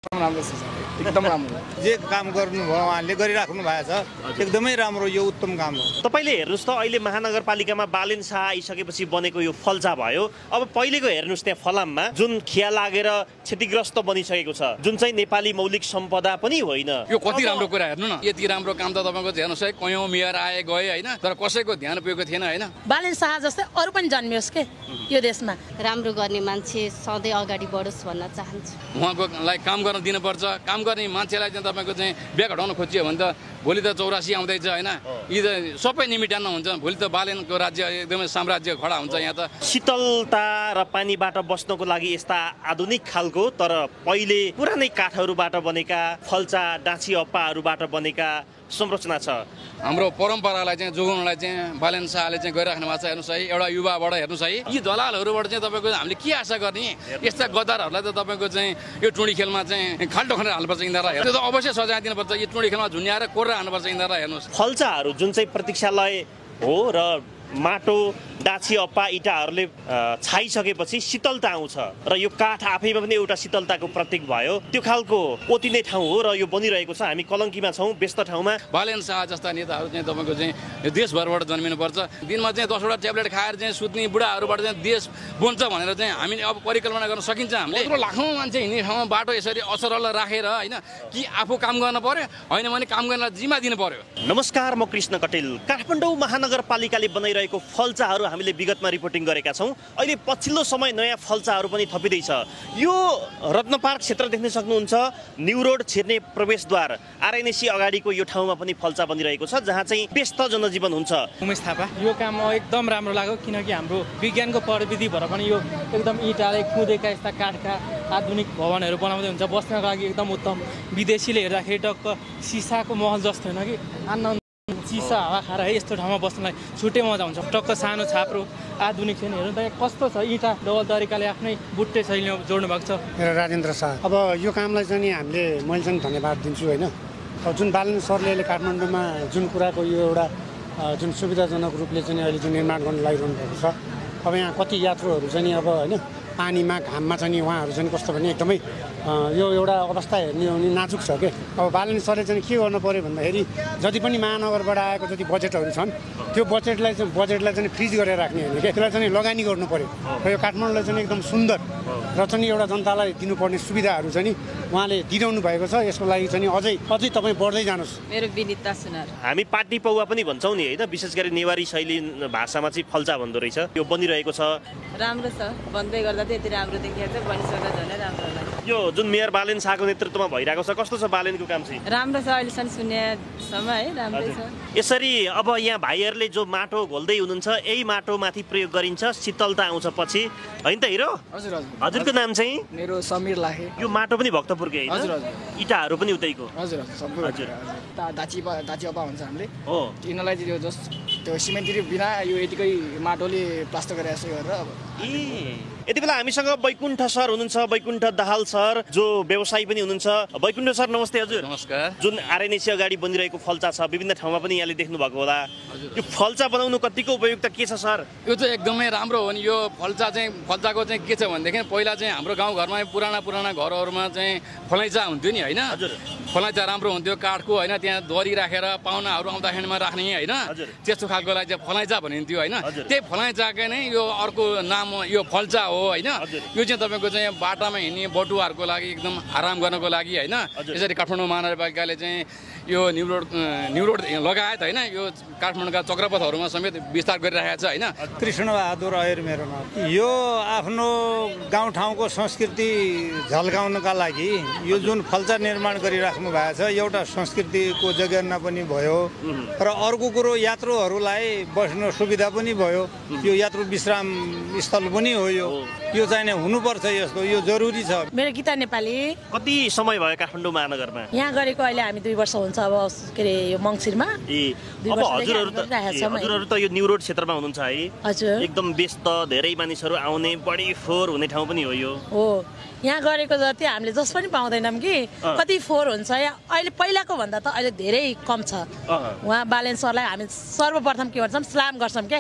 राम्रो छ एकदम राम्रो जे काम गर्नुभयो उहाँले गरिराख्नु भएको छ एकदमै राम्रो यो उत्तम काम हो तपाईले हेर्नुस् त अहिले महानगरपालिकामा बालेन शाह आइसकेपछि बनेको यो फल्चा भयो अब पहिलेको हेर्नुस् त्यहाँ फलाममा जुन खिया लागेर क्षतिग्रस्त बनिसकेको छ जुन चाहिँ नेपाली मौलिक सम्पदा पनि होइन यो कति राम्रो कुरा हेर्नु न यति राम्रो काम त तपाईको हेर्नुस् है कयौं मेयर आए गए हैन तर कसैको ध्यान पुगेको थिएन हैन बालेन शाह जस्तै अरु पनि जन्मियोस् के यो देशमा राम्रो गर्ने मान्छे सधैँ अगाडि बढोस् भन्न चाहन्छु उहाँको लागि काम गर्न दिनुपर्छ काम गर्ने मान्छेलाई चाहिँ तपाईको चाहिँ ब्याग हटाउन खोजियो भने त भोलि त 84 आउँदैछ हैन यी त सबै निमिटान्न हुन्छ भोलि त बालेनको राज्य एकदमै साम्राज्य खडा हुन्छ यहाँ त शीतलता र पानीबाट बस्नको लागि यस्ता आधुनिक खालको तर पहिले पुरानै काठहरूबाट बनेका फल्चा डाँची अप्पाहरूबाट बनेका संरचना छ हाम्रो परम्परालाई चाहिँ जोगाउनलाई चाहिँ बालेन शाहले चाहिँ गरिराख्नु भएको छ हेर्नुस् है एउटा युवाबाट हेर्नुस् है यी दलालहरूबाट चाहिँ तपाईको हामीले के आशा गर्ने यस्ता गद्दारहरूलाई त तपाईको चाहिँ यो टुँडी खेलमा चाहिँ खाल्टो खनेर हाल्नुपर्छ यिनीहरूलाई त्यो त अवश्य सजाय दिनुपर्छ यो टुँडी खेलमा झुन्याएर कोर्रा हाल्नुपर्छ यिनीहरूलाई हेर्नुस् फल्चाहरू जुन चाहिँ प्रतीक्षालय हो र माटो डाँची अप्पा इँटाहरूले छाइसकेपछि शीतलता आउँछ र यो काठ आफैमा पनि एउटा शीतलताको प्रतीक भयो त्यो खालको ओतिने ठाउँ हो र यो बनिरहेको छ हामी कलङ्कीमा छौँ व्यस्त ठाउँमा बालेन शाह जस्ता नेताहरू चाहिँ तपाईँको चाहिँ देशभरबाट जन्मिनुपर्छ दिनमा चाहिँ 10वटा ट्याब्लेट खाएर चाहिँ सुत्ने बुढाहरूबाट चाहिँ देश बन्छ भनेर चाहिँ हामीले अब परिकल्पना गर्न सकिन्छ हामीले यत्रो लाखौँ मान्छे हिँड्ने ठाउँमा बाटो यसरी असरल राखेर होइन कि आफू काम गर्न पर्यो होइन भने काम गर्न जिम्मा दिनु पर्यो नमस्कार म कृष्ण कटेल काठमाडौँ महानगरपालिकाले बनाइरहेको फल्चाहरू हामीले विगतमा रिपोर्टिङ गरेका छौँ अहिले पछिल्लो समय नयाँ फल्चाहरू पनि थपिँदैछ यो रत्न पार्क क्षेत्र देख्न सक्नुहुन्छ न्यू रोड छिर्ने प्रवेशद्वार आरएनएसी अगाडिको यो ठाउँमा पनि फल्चा बनिरहेको छ जहाँ चाहिँ व्यस्त जनजीवन हुन्छ उमेश थापा यो काम एकदम राम्रो लाग्यो किनकि हाम्रो विज्ञानको प्रविधि भएर पनि यो एकदम इँटाले कुदेका यस्ता काठका आधुनिक भवनहरू बनाउँदै हुन्छ बस्नको लागि एकदम उत्तम विदेशीले हेर्दाखेरि टक्क सिसाको महल जस्तो होइन कि आनन्द चिसा हावा खाएर है यस्तो ठाउँमा बस्नलाई छुट्टै मजा हुन्छ टक्क सानो छाप्रो आधुनिक छैन हेर्नु त कस्तो छ इँटा डबल तरिकाले आफ्नै बुट्टे शैलीमा जोड्नु भएको छ मेरो राजेन्द्र शाह अब यो कामलाई चाहिँ हामीले मैले चाहिँ धन्यवाद दिन्छु होइन अब जुन बालेन सरले अहिले काठमाडौँमा जुन कुराको यो एउटा जुन सुविधाजनक रूपले चाहिँ अहिले जुन निर्माण गर्न लागिरहनु भएको छ अब यहाँ कति यात्रुहरू चाहिँ अब होइन पानीमा घाममा चाहिँ उहाँहरू चाहिँ कस्तो भने एकदमै यो एउटा अवस्था हेर्ने हो भने नाजुक छ के अब बालेन सरले चाहिँ के गर्नु पर्यो भन्दाखेरि जति पनि महानगरबाट आएको जति बजेटहरू छन् त्यो बजेटलाई चाहिँ फ्रिज गरेर राख्ने होइन क्या त्यसलाई चाहिँ लगानी गर्नु पर्यो र यो काठमाडौँलाई चाहिँ एकदम सुन्दर र चाहिँ एउटा जनतालाई दिनुपर्ने सुविधाहरू चाहिँ उहाँले दिइरहनु भएको छ यसको लागि चाहिँ अझै तपाईँ बढ्दै जानुहोस् मेरो विनिता सुनार हामी पाटी पौवा पनि भन्छौँ नि होइन विशेष गरी नेवारी शैली भाषामा चाहिँ फल्चा भन्दो रहेछ यो बनिरहेको छ राम्रो छ बन्दै गर्दा चाहिँ यति राम्रो देखिएको छ बनिसक्दा झनै राम्रो लाग्यो यो जुन मेयर बालेन शाहको नेतृत्वमा भइरहेको छ कस्तो छ बालेनको काम चाहिँ राम्रो छ अहिलेसम्म सुन्नेसम्म है राम्रै छ यसरी अब यहाँ भाइहरूले जो माटो घोल्दै हुनुहुन्छ यही माटोमाथि प्रयोग गरिन्छ शीतलता आउँछ पछि होइन त हिरो हजुर हजुर हजुरको नाम चाहिँ मेरो समीर लाखे यो माटो पनि भक्तपुरकै होइन हजुर हजुर इँटाहरू पनि उतैको हजुर हजुर सबै हजुर दाची अपा भन्छ हामीले हो यिनीहरूलाई चाहिँ त्यो सिमेन्टरी बिना यो यतिकै माटोले प्लास्टर गरेर यसो गरेर अब यति बेला हामीसँग वैकुण्ठ सर हुनुहुन्छ वैकुण्ठ दाहाल सर जो व्यवसायी पनि हुनुहुन्छ वैकुण्ठ सर नमस्ते हजुर नमस्कार जुन आरएनएसी अगाडि बनिरहेको फल्चा छ विभिन्न ठाउँमा पनि यहाँले देख्नु भएको होला यो फल्चा बनाउनु कतिको उपयुक्त के छ सर यो चाहिँ एकदमै राम्रो हो नि यो फल्चाको चाहिँ के छ भनेदेखि पहिला चाहिँ हाम्रो गाउँघरमा पुराना घरहरूमा चाहिँ फलैँचा हुन्थ्यो नि होइन फलैँचा राम्रो हुन्थ्यो काठको होइन त्यहाँ दरी राखेर पाहुनाहरू आउँदाखेरिमा राख्ने होइन त्यस्तो खालकोलाई चाहिँ फलैँचा भनिन्थ्यो होइन त्यही फलैँचाकै नै यो अर्को नाम यो फल्चा हो होइन यो चाहिँ तपाईँको चाहिँ बाटामा हिँड्ने बटुवाहरूको लागि एकदम आराम गर्नको लागि होइन यसरी काठमाडौँ महानगरपालिकाले चाहिँ यो न्यू रोड लगायत होइन यो काठमाडौँका चक्रपथहरूमा समेत विस्तार गरिरहेको छ होइन कृष्ण बहादुर अयर मेरो नाम यो आफ्नो गाउँठाउँको संस्कृति झल्काउनका लागि यो जुन फल्चा निर्माण गरिराख्नु भएको छ एउटा संस्कृतिको जगेर्ना पनि भयो र अर्को कुरो यात्रुहरूलाई बस्न सुविधा पनि भयो यो यात्रु विश्राम स्थल पनि हो यो चाहिँ हुनुपर्छ यस्तो यो जरुरी छ मेरो गीता नेपाली कति समय भयो काठमाडौँ महानगरमा यहाँ गरेको अहिले हामी 2 वर्ष हुन्छ अब के अरे यो मङ्सिरमा अब हजुरहरू त यो न्यू रोड क्षेत्रमा हुनुहुन्छ है हजुर एकदम व्यस्त धेरै मानिसहरू आउने बढी फोहोर हुने ठाउँ पनि हो यो हो यहाँ गरेको जति हामीले जस पनि पाउँदैनौँ कि कति फोहोर हुन्छ यहाँ अहिले पहिलाको भन्दा त अहिले धेरै कम छ उहाँ बालेन सरलाई हामी सर्वप्रथम के गर्छौँ सलाम गर्छौँ के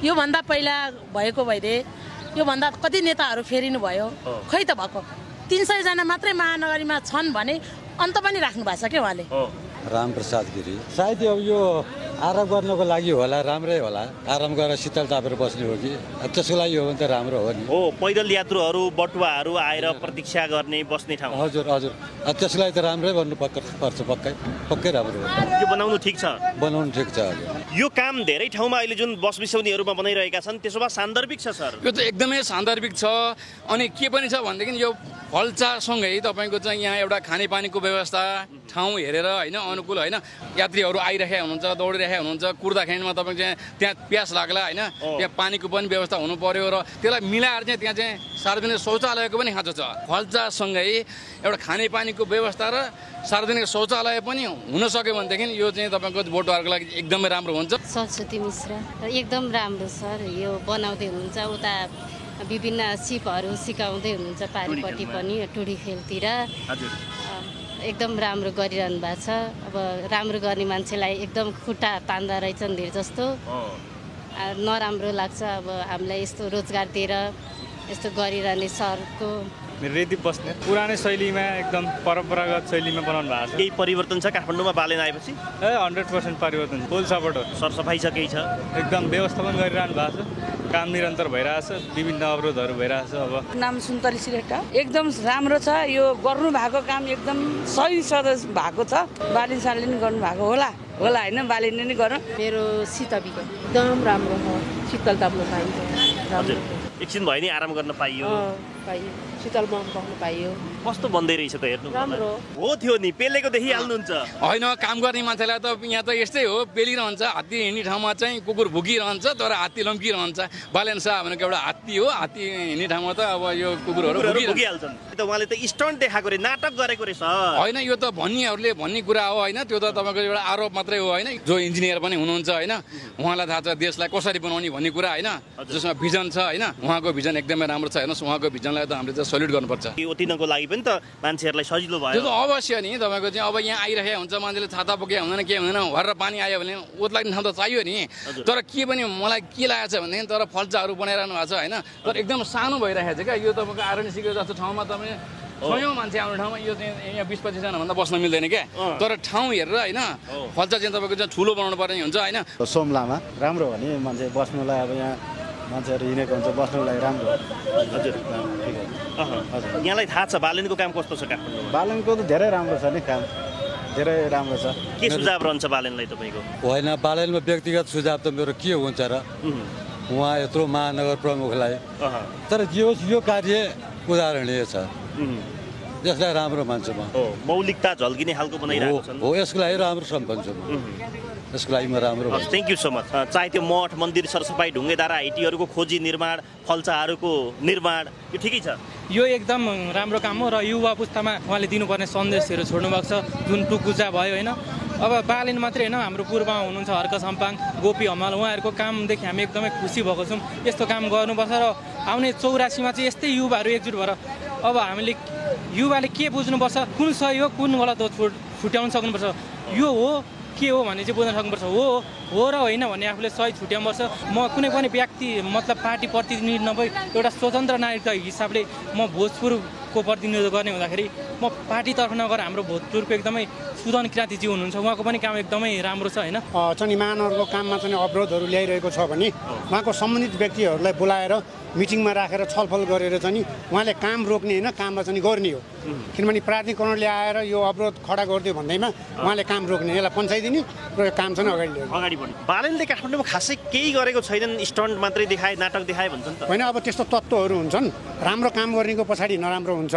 योभन्दा पहिला भएको भइदिए योभन्दा कति नेताहरू फेरिनु भयो खै त भएको 300 जना मात्रै महानगरीमा छन् भने अन्त पनि राख्नु भएको छ क्या उहाँले। रामप्रसाद गिरी सायद अब यो आराम गर्नको लागि होला, राम्रै होला, आराम गरेर शीतल तापेर बस्ने हो कि त्यसको लागि हो भने त राम्रो हो नि। हो पैदल यात्रुहरू बटुवाहरू आएर प्रतीक्षा गर्ने बस्ने ठाउँ। हजुर हजुर त्यसको लागि त राम्रै भन्नु पर्छ, पक्कै राम्रो हो। यो बनाउनु ठिक छ, बनाउनु ठिक छ। यो काम धेरै ठाउँमा अहिले जुन बस बिसौनीहरूमा बनाइरहेका छन् त्यसो भए सान्दर्भिक छ सर? यो त एकदमै सान्दर्भिक छ। अनि के पनि छ भनेदेखि यो फल्चासँगै तपाईँको चाहिँ यहाँ एउटा खानेपानीको व्यवस्था ठाउँ हेरेर होइन अनुकूल होइन, यात्रीहरू आइरहेका हुनुहुन्छ, दौडिरहेका हुनुहुन्छ, कुर्दाखेरिमा तपाईँको चाहिँ त्यहाँ प्यास लाग्ला होइन, त्यहाँ पानीको पनि व्यवस्था हुनु पर्यो र त्यसलाई मिलाएर चाहिँ त्यहाँ चाहिँ सार्वजनिक शौचालयको पनि खाँचो छ। फल्चासँगै एउटा खानेपानीको व्यवस्था र सार्वजनिक शौचालय पनि हुन सक्यो भनेदेखि यो चाहिँ तपाईँको बोटवारको लागि एकदमै राम्रो हुन्छ। सरस्वती मिश्रा एकदम राम्रो सर, यो बनाउँदै हुनुहुन्छ, उता विभिन्न सिपहरू सिकाउँदै हुनुहुन्छ, पारिपट्टि पनि टुडी खेलतिर एकदम राम्रो गरिरहनु भएको छ। अब राम्रो गर्ने मान्छेलाई एकदम खुट्टा तान्दा रहेछन् धेरै जस्तो, नराम्रो लाग्छ। अब हामीलाई यस्तो रोजगार दिएर यस्तो गरिरहने सरको। मेरो रेदी बस्ने पुरानै शैलीमा एकदम परम्परागत शैलीमा बनाउनु भएको छ। केही परिवर्तन छ काठमाडौँमा बालेन आएपछि? 100% परिवर्तन छ। फुल सपोर्ट हो। सरसफाइ छ, केही छ? एकदम व्यवस्थापन गरिरहनु भएको छ, काम निरन्तर भइरहेछ, विभिन्न अवरोधहरू भइरहेछ। अब नाम सुन्तली श्रेष्ठ, एकदम राम्रो छ। यो गर्नु भएको काम एकदम सही सदस्य भएको छ। बालिन सालले नि गर्नु भएको होला होइन, बालिनले नि गर्नु। मेरो सीता विगत एकदम राम्रो हो, शीतल ताप्न पाइन्छ, हजुर एकछिन भयो नि आराम गर्न पाइयो, शीतलमा बस्नु पाइयो। कस्तो बन्दै रहेछ त हेर्नु। राम्रो हो थियो नि, पेलेको देखिहाल्नुहुन्छ। होइन काम गर्ने मान्छेलाई त यहाँ त यस्तै हो, पेलिरहन्छ, हात्ती हिँड्ने ठाउँमा चाहिँ कुकुर भुकिरहन्छ तर हात्ती लम्किरहन्छ। बालेन शाह भनेको एउटा हात्ती हो, हात्ती हिँड्ने ठाउँमा त अब यो कुकुरहरू भुकिहाल्छन्। उहाँले त स्टन्ट देखाएको रे, नाटक गरेको रहेछ। होइन यो त भन्नेहरूले भन्ने कुरा हो होइन, त्यो त तपाईँको एउटा आरोप मात्रै हो होइन। जो इन्जिनियर पनि हुनुहुन्छ होइन, उहाँलाई थाहा छ देशलाई कसरी बनाउने भन्ने कुरा होइन, जसमा भिजन छ होइन, उहाँको भिजन एकदमै राम्रो छ। हेर्नुहोस् उहाँको भिजनलाई त हामीले चाहिँ सल्युट गर्नुपर्छ। ओतिनको लागि पनि त मान्छेहरूलाई सजिलो भयो। त्यो त अवश्य नि, तपाईँको चाहिँ अब यहाँ आइरहेको हुन्छ मान्छेले छाता बोके हुँदैन, के हुँदैन, भरेर पानी आयो भने ओत लाग्ने ठाउँ त चाहियो नि। तर के पनि मलाई के लागेको छ भनेदेखि तर फल्चाहरू बनाइरहनु भएको छ होइन, तर एकदम सानो भइरहेको छ क्या। यो तपाईँको आरएनसीको जस्तो ठाउँमा तपाईँ 100 मान्छे आउने ठाउँमा यो चाहिँ यहाँ 20-25 जना भन्दा बस्न मिल्दैन क्या। तर ठाउँ हेरेर होइन फल्चा चाहिँ तपाईँको चाहिँ ठुलो बनाउनु पर्ने हुन्छ होइन। सोमलामा राम्रो हो नि, मान्छे बस्नुलाई अब यहाँ मान्छेहरू हिँडेको हुन्छ, बस्नुलाई राम्रो। हजुर ठिक हो। हजुर यहाँलाई थाहा छ बालेनको काम कस्तो छ काठमाडौँमा? बालेनको त धेरै राम्रो छ नि, काम धेरै राम्रो छ। के सुझाव रहन्छ बालेनलाई तपाईँको? होइन बालेनमा व्यक्तिगत सुझाव त मेरो के हुन्छ र, उहाँ यत्रो महानगर प्रमुखलाई, तर यो कार्य उदाहरणीय छ, यसलाई राम्रो मान्छु म। मौलिकता झल्किने खालको बनाइरहेको छ हो, यसको लागि राम्रो सम्झन्छु म, यसको लागि म राम्रो। Thank you so much. चाहे त्यो मठ मन्दिर सरसफाइ ढुङ्गेदारा हाइटीहरूको खोजी निर्माण, फल्चाहरूको निर्माण, यो ठिकै छ। यो एकदम राम्रो काम हो र युवा पुस्तामा उहाँले दिनुपर्ने सन्देशहरू छोड्नु भएको छ, जुन टुकुजा भयो होइन। अब बालेन मात्रै होइन, हाम्रो पूर्वमा हुनुहुन्छ हर्क सम्पाङ, गोपी हमाल, उहाँहरूको कामदेखि हामी एकदमै खुसी भएको छौँ। यस्तो काम गर्नुपर्छ र आउने 84मा चाहिँ यस्तै युवाहरू एकजुट भएर अब हामीले युवाले के बुझ्नुपर्छ, कुन सही हो कुन गलत हो छुट्याउन सक्नुपर्छ। यो हो के हो भने चाहिँ बुझ्न सक्नुपर्छ, हो र होइन भन्ने आफूले सही छुट्याउनुपर्छ। म कुनै पनि व्यक्ति मतलब पार्टी प्रतिनिधि नभई एउटा स्वतन्त्र नागरिकका हिसाबले म भोजपुरको प्रतिनिधित्व गर्ने हुँदाखेरि म पार्टीतर्फ नगएर हाम्रो भोजपुरको एकदमै सुदन क्रान्तिजी हुनुहुन्छ, उहाँको पनि काम एकदमै राम्रो छ होइन। चाहिँ महानगरको काममा चाहिँ अवरोधहरू ल्याइरहेको छ भने उहाँको सम्बन्धित व्यक्तिहरूलाई बोलाएर मिटिङमा राखेर छलफल गरेर चाहिँ उहाँले काम रोक्ने होइन, कामलाई चाहिँ गर्ने हो। किनभने प्राधिकरणले आएर यो अवरोध खडा गरिदियो भन्दैमा उहाँले काम रोक्ने, यसलाई पञ्चाइदिने र यो काम चाहिँ अगाडि बढ्ने। बालेनले काठमाडौँमा खासै केही गरेको छैनन्, स्टन्ट मात्रै देखाए, नाटक देखाए भन्छन् त। होइन, अब त्यस्तो तत्त्वहरू हुन्छन्, राम्रो काम गर्नेको पछाडि नराम्रो हुन्छ,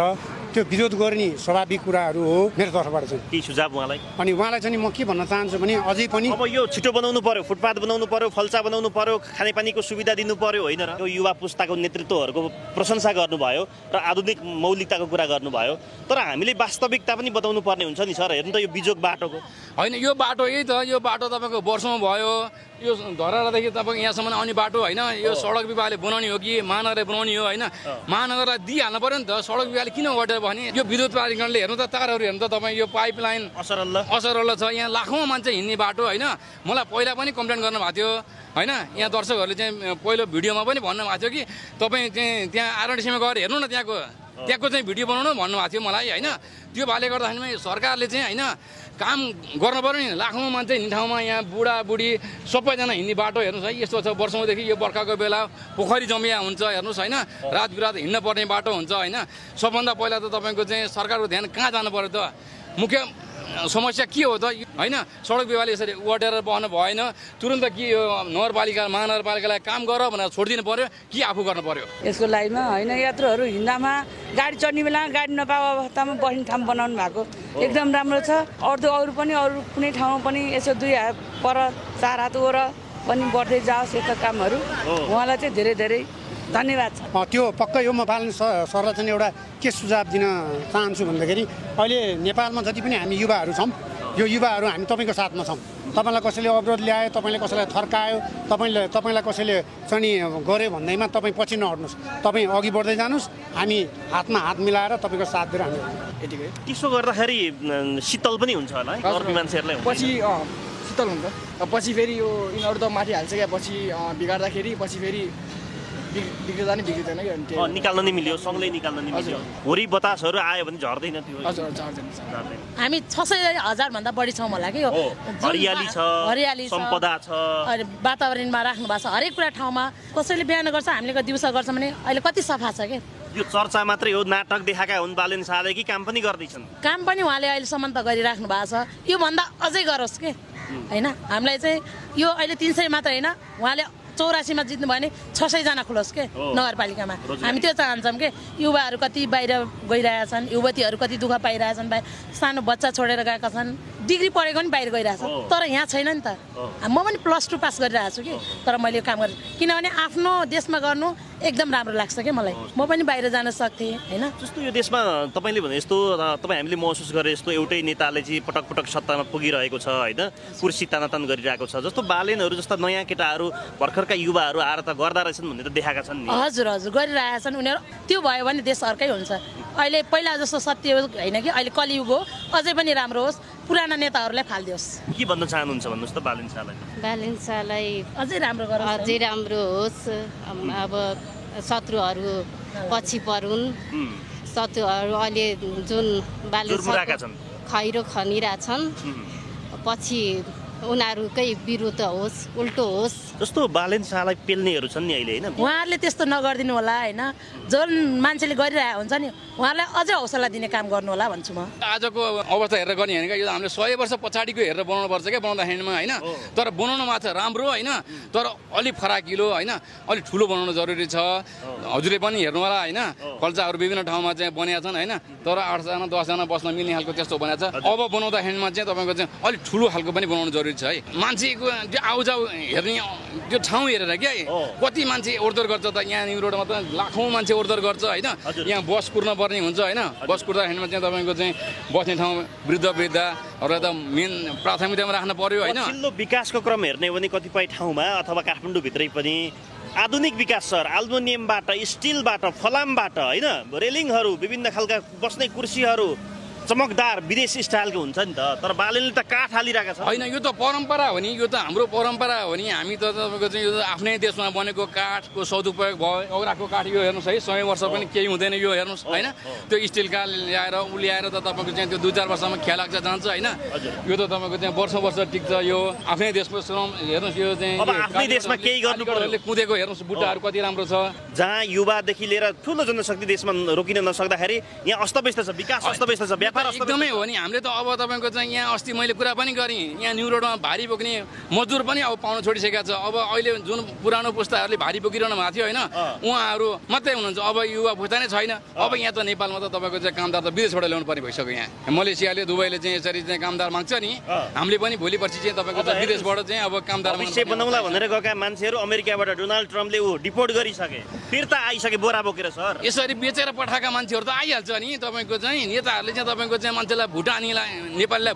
त्यो विरोध गर्ने स्वाभाविक कुराहरू हो मेरो तर्फबाट चाहिँ। के सुझाव उहाँलाई? अनि उहाँलाई चाहिँ म के भन्न चाहन्छु भने अझै पनि अब यो छिटो बनाउनु पर्यो, फुटपाथ बनाउनु पर्यो, फल्चा बनाउनु पर्यो, खानेपानीको सुविधा दिनु पर्यो होइन र। यो युवा पुस्ताको नेतृत्वहरूको प्रशंसा गर्नुभयो र आधुनिक मौलिकताको कुरा गर्नुभयो, तर हामीले वास्तविकता पनि बताउनु पर्ने हुन्छ नि सर। हेर्नु त यो बिजोग बाटोको होइन, यो बाटो यही त, यो बाटो तपाईँको वर्षौँ भयो, यो धराडादेखि तपाईँको यहाँसम्म आउने बाटो होइन, यो सडक विभागले बनाउने हो कि महानगरले बनाउने हो होइन। महानगरलाई दिइहाल्नु पर्यो नि त, सडक विभागले किन गरेर भने यो विद्युत प्राधिकरणले हेर्नु त, तारहरू हेर्नु त तपाईँ, यो पाइप लाइन असरल्ल छ, यहाँ लाखौँ मान्छे हिँड्ने बाटो होइन। मलाई पहिला पनि कम्प्लेन गर्नु भएको थियो होइन, यहाँ दर्शकहरूले चाहिँ पहिलो भिडियोमा पनि भन्नुभएको थियो कि तपाईँ चाहिँ त्यहाँ आरएनसीमा गएर हेर्नु न, त्यहाँको त्यहाँको चाहिँ भिडियो बनाउनु भन्नुभएको थियो मलाई होइन। त्यो भएले गर्दाखेरि सरकारले चाहिँ होइन काम गर्नु पर्यो नि। लाखौँ मान्छे हिँड्ने ठाउँमा यहाँ बुढाबुढी सबैजना हिँड्ने बाटो हेर्नुहोस् है यस्तो छ। वर्षौँदेखि यो बर्खाको बेला पोखरी जमिया हुन्छ हेर्नुहोस् होइन। रात बिरात हिँड्न पर्ने बाटो हुन्छ होइन। सबभन्दा पहिला त तपाईँको चाहिँ सरकारको ध्यान कहाँ जानु पर्यो त? मुख्य समस्या के हो त होइन? सडक व्यवहारले यसरी ओटेर बस्नु भएन। तुरन्त कि यो महानगरपालिकालाई काम गर भनेर छोडिदिनु पर्यो कि आफू गर्नु पर्यो? यसको लागिमा होइन यात्रुहरू हिँड्दामा गाडी चढ्ने बेला गाडी नपाएको अवस्थामा बस्ने ठाउँ बनाउनु भएको एकदम राम्रो छ। अरू कुनै ठाउँमा पनि यसो 2 हात पर 4 हात ओर पनि बढ्दै जाओस् यस्ता कामहरू। उहाँलाई चाहिँ धेरै धेरै धन्यवाद छ। त्यो पक्कै हो। म बालन सरलाई चाहिँ एउटा के सुझाव दिन चाहन्छु भन्दाखेरि अहिले नेपालमा जति पनि हामी युवाहरू छौँ यो युवाहरू हामी तपाईँको साथमा छौँ। तपाईँलाई कसैले अवरोध ल्यायो, तपाईँले कसैलाई थर्कायो, तपाईँलाई कसैले चाहिँ गऱ्यो भन्दैमा तपाईँ पछि नहट्नुहोस्। तपाईँ अघि बढ्दै जानुहोस्। हामी हातमा हात मिलाएर तपाईँको साथ दिएर हामी यतिकै त्यसो गर्दाखेरि शीतल पनि हुन्छ होला है अरू मान्छेहरूलाई? पछि शीतल हुन्छ। पछि फेरि यो यिनीहरू त माथि हाल्छ क्या, पछि बिगार्दाखेरि पछि फेरि बिग्रिँदा नि बिग्रिँदैन कि निकाल्न नि मिल्यो, सँगै निकाल्न नि मिल्यो। होरी बतासहरू आयो भने झर्दैन त्यो? हामी 600,000 भन्दा बढी छौँ होला कि। हरियाली छ, सम्पदा छ, वातावरणमा राख्नु भएको छ हरेक कुरा ठाउँमा। कसैले बिहान गर्छ, हामीले दिउँसो गर्छ भने अहिले कति सफा छ कि। यो चर्चा मात्रै हो, नाटक देखाएका हुन् बालन शाहले कि काम पनि गर्दैछन्? काम पनि उहाँले अहिलेसम्म त गरिराख्नु भएको छ। यो भन्दा अझै गरोस् के होइन। हामीलाई चाहिँ यो अहिले 300 मात्र होइन, उहाँले 84 मा जित्नु भयो भने 600 जना खुलोस् के नगरपालिकामा। हामी त्यो चाहन्छौँ कि युवाहरू कति बाहिर गइरहेछन्, युवतीहरू कति दुःख पाइरहेछन्, सानो बच्चा छोडेर गएका छन्, डिग्री पढेको पनि बाहिर गइरहेछ तर यहाँ छैन नि त। म पनि +2 पास गरिरहेको छु कि, तर मैले काम गरेँ किनभने आफ्नो देशमा गर्नु एकदम राम्रो लाग्छ कि मलाई। म पनि बाहिर जान सक्थेँ होइन। जस्तो यो देशमा तपाईँले भने जस्तो तपाईँ हामीले महसुस गरे जस्तो एउटै नेताले चाहिँ पटक पटक सत्तामा पुगिरहेको छ होइन, कुर्सी तानातान गरिरहेको छ। जस्तो बालेनहरू जस्ता नयाँ केटाहरू भर्खरका युवाहरू आएर त गर्दा रहेछन् भन्ने त देखाएका छन् नि। हजुर हजुर गरिरहेछन् उनीहरू। त्यो भयो भने देश अर्कै हुन्छ। अहिले पहिला जस्तो सत्य होइन कि अहिले कलियुग हो, अझै पनि राम्रो होस्, पुराना नेताहरूलाई फालिदियोस्। के भन्न चाहनुहुन्छ भन्नुहोस् त बालन शाहलाई? बालन शाहलाई अझै राम्रो गरोस्, अझै राम्रो होस्। अब शत्रुहरू पछि परुन्। शत्रुहरू अहिले जुन बालन खैरो खनिरहेछन् पछि उनीहरूकै विरुद्ध होस्, उल्टो होस्। जस्तो बालन शाहलाई पेल्नेहरू छन् नि अहिले होइन, उहाँहरूले त्यस्तो नगरिदिनु होला होइन। जुन मान्छेले गरिरहेको हुन्छ नि उहाँलाई अझै हौसला दिने काम गर्नु होला भन्छु म। आजको अवस्था हेरेर गर्ने होइन क्या, यो हामीले 100 वर्ष पछाडिको हेरेर बनाउनुपर्छ क्या बनाउँदाखेरिमा होइन। तर बनाउनु मात्र राम्रो होइन, तर अलिक फराकिलो होइन, अलिक ठुलो बनाउनु जरुरी छ। हजुरले पनि हेर्नु होला होइन, फल्चाहरू विभिन्न ठाउँमा चाहिँ बनिया छन् होइन, तर 8 जना 10 जना बस्न मिल्ने खालको त्यस्तो बनाएको छ। अब बनाउँदाखेरिमा चाहिँ तपाईँको चाहिँ अलिक ठुलो खालको पनि बनाउनु जरुरी छ है। मान्छेको त्यो आउजाउ हेर्ने त्यो ठाउँ हेरेर क्या कति मान्छे ओर्दोर गर्छ त। यहाँ न्यु रोडमा त लाखौँ मान्छे ओर्दोर गर्छ होइन। यहाँ बस कुर्न पर्ने हुन्छ होइन। बस कुर्दाखेरिमा चाहिँ तपाईँको चाहिँ बस्ने ठाउँ वृद्धहरूलाई त मेन प्राथमिकतामा राख्न पर्यो होइन। पछिल्लो विकासको क्रम हेर्ने भने कतिपय ठाउँमा अथवा काठमाडौँभित्रै पनि आधुनिक विकास छ। एल्युमिनियमबाट, स्टिलबाट, फलामबाट होइन, रेलिङहरू, विभिन्न खालका बस्ने कुर्सीहरू चमकदार विदेशी स्टाइलको हुन्छ नि त। तर बालनले त काठ हालिरहेका छ होइन। यो त परम्परा हो नि, यो त हाम्रो परम्परा हो नि। हामी त तपाईँको चाहिँ यो आफ्नै देशमा बनेको काठको सदुपयोग भयो। औराको काठ यो हेर्नुहोस् है, 100 वर्ष पनि केही हुँदैन यो हेर्नुहोस् होइन। त्यो स्टिलका ल्याएर उल्याएर त तपाईँको चाहिँ त्यो 2-4 वर्षमा ख्याल लाग्छ जान्छ होइन। यो त तपाईँको चाहिँ वर्ष टिक्छ। यो आफ्नै देशको श्रम हेर्नुहोस्। यो चाहिँ आफ्नै देशमा केही गर्नु पर्यो कुदेको हेर्नुहोस्, बुट्टाहरू कति राम्रो छ। जहाँ युवादेखि लिएर ठुलो जनशक्ति देशमा रोकिन नसक्दाखेरि यहाँ अस्तव्यस्त छ, विकास अस्तव्यस्त छ, एकदमै हो नि। हामीले त अब तपाईँको चाहिँ यहाँ अस्ति मैले कुरा पनि गरेँ, यहाँ न्यु रोडमा भारी बोक्ने मजदुर पनि अब पाउन छोडिसकेका छ। अब अहिले जुन पुरानो पुस्ताहरूले भारी बोकिरहनु भएको थियो होइन, उहाँहरू मात्रै हुनुहुन्छ। अब युवा पुस्ता नै छैन। अब यहाँ त नेपालमा त तपाईँको चाहिँ कामदार त विदेशबाट ल्याउनु पर्ने भइसक्यो। यहाँ मलेसियाले दुबईले चाहिँ यसरी चाहिँ कामदार माग्छ नि, हामीले पनि भोलि पर्सि चाहिँ तपाईँको चाहिँ विदेशबाट चाहिँ अब कामदार बनाउला भनेर गएका मान्छेहरू अमेरिकाबाट डोनाल्ड ट्रम्पले डिपोर्ट गरिसके, फिर्ता आइसके बोरा बोकेर सर। यसरी बेचेर पठाएका मान्छेहरू त आइहाल्छ नि। तपाईँको चाहिँ नेताहरूले चाहिँ तपाईँको चाहिँ मान्छेलाई भुटानीलाई नेपालीलाई